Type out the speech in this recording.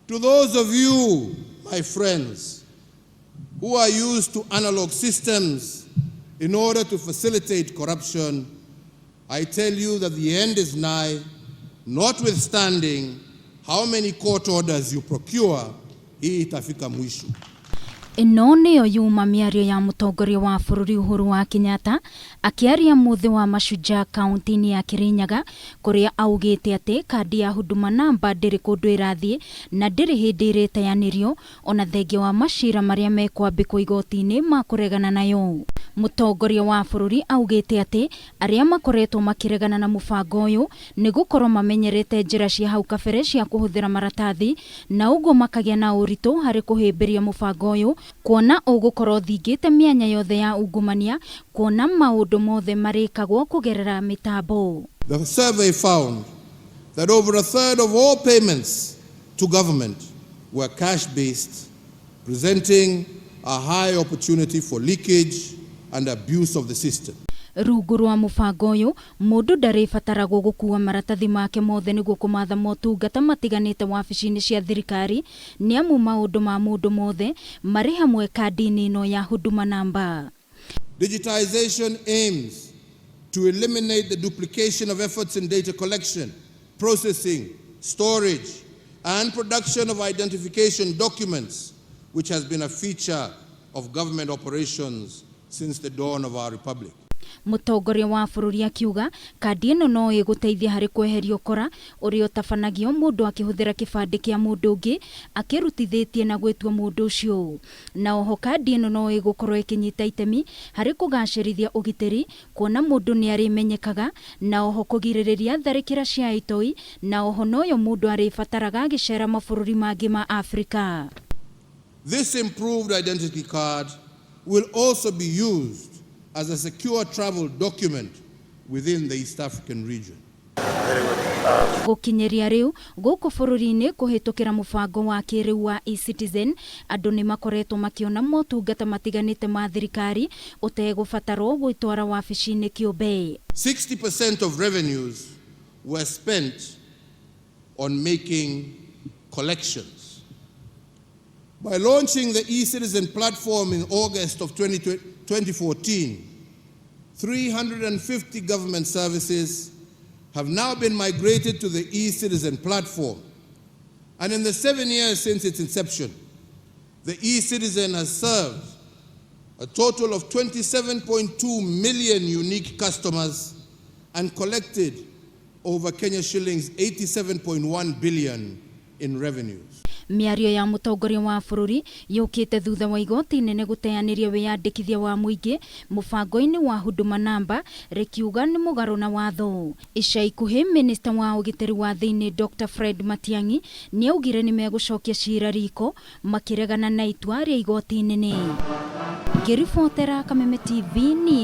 To those of you, my friends, who are used to analog systems in order to facilitate corruption, I tell you that the end is nigh, notwithstanding how many court orders you procure, hii itafika mwisho. Ĩno nĩyo yuma mĩario ya mũtongoria wa bũrũri Uhuru wa Kenyatta akĩaria mũthĩ wa Mashujaa kaunti-inĩ ya Kirinyaga, kũrĩa augĩte atĩ kandi ya Huduma Namba ndĩrĩ kũndũ ĩrathiĩ na ndĩrĩ hĩndĩ ĩrĩteanĩrio, ona thengia wa macira marĩa mekwambĩkwo igoti-inĩ ma kũregana nayo. Mũtongoria wa bũrũri augĩte atĩ arĩa makoretwo makĩregana na mũbango ũyũ nĩ gũkorwo mamenyerete njĩra cia hau kabere cia kũhũthĩra maratathi, na ũguo makagĩa na ũritũ harĩ kũhĩmbĩria mũbango ũyũ, kuona ũgũkorwo ũthingĩte mĩanya yothe ya ungumania, kuona maũndũ mothe marĩkagwo kũgerera mĩtambo. The survey found that over a third of all payments to government were cash-based, presenting a high opportunity for leakage and abuse of the system. Rungu rwa mũbango ũyũ, mũndũ ndarĩbataragwo gũkua maratathi make mothe nĩguo kũmatha motungata matiganĩte wabici-inĩ cia thirikari, nĩamu maũndũ ma mũndũ mothe marĩ hamwe kandi-inĩ ĩno ya Huduma Namba. Digitization aims to eliminate the duplication of efforts in data collection, processing, storage, and production of identification documents, which has been a feature of government operations since the dawn of our republic. Mũtongoria wa bũrũri akiuga kandi ĩno no ĩgũteithia harĩ kweheria ũkora ũrĩa ũtabanagio mũndũ akĩhũthĩra kĩbandĩ kĩa mũndũ ũngĩ akĩrutithĩtie na gwĩtua mũndũ ũcio. Na oho kandi ĩno no ĩgũkorwo ĩkĩnyita itemi harĩ kũgacĩrithia ũgitĩri, kuona mũndũ nĩ arĩmenyekaga, na oho kũgirĩrĩria tharĩkĩra cia itoi, na oho noyo mũndũ arĩbataraga agĩcera mabũrũri mangĩ ma Afrika. This improved identity card will also be used as a secure travel document within the East African region. Gũkinyĩria rĩu gũkũ bũrũri-inĩ, kũhĩtũkĩra mũbango wa kĩrĩu wa eCitizen, andũ nĩ makoretwo makĩona motungata matiganĩte ma thirikari ũtegũbatarwo gwĩtwara wabici-inĩ kĩũmbe. 60% of revenues were spent on making collections. By launching the eCitizen platform in August of 2014, 350 government services have now been migrated to the eCitizen platform. And in the 7 years since its inception, the eCitizen has served a total of 27.2 million unique customers and collected over Kenya shillings 87.1 billion in revenues. Mĩario ya mũtongoria wa bũrũri yũkĩte thutha wa igoti inene gũteanĩria wĩyandĩkithia wa mũingĩ mũbango-inĩ wa Huduma Namba, rĩkiuga nĩ mũgarũ na watho. Ica ikuhĩ, minista wa ũgitĩri wa thĩinĩ Dr Fred Matiang'i nĩ augire nĩ megũcokia cira riko makĩregana na itua rĩa igoti inene. Ngĩribotera Kameme TV, niĩ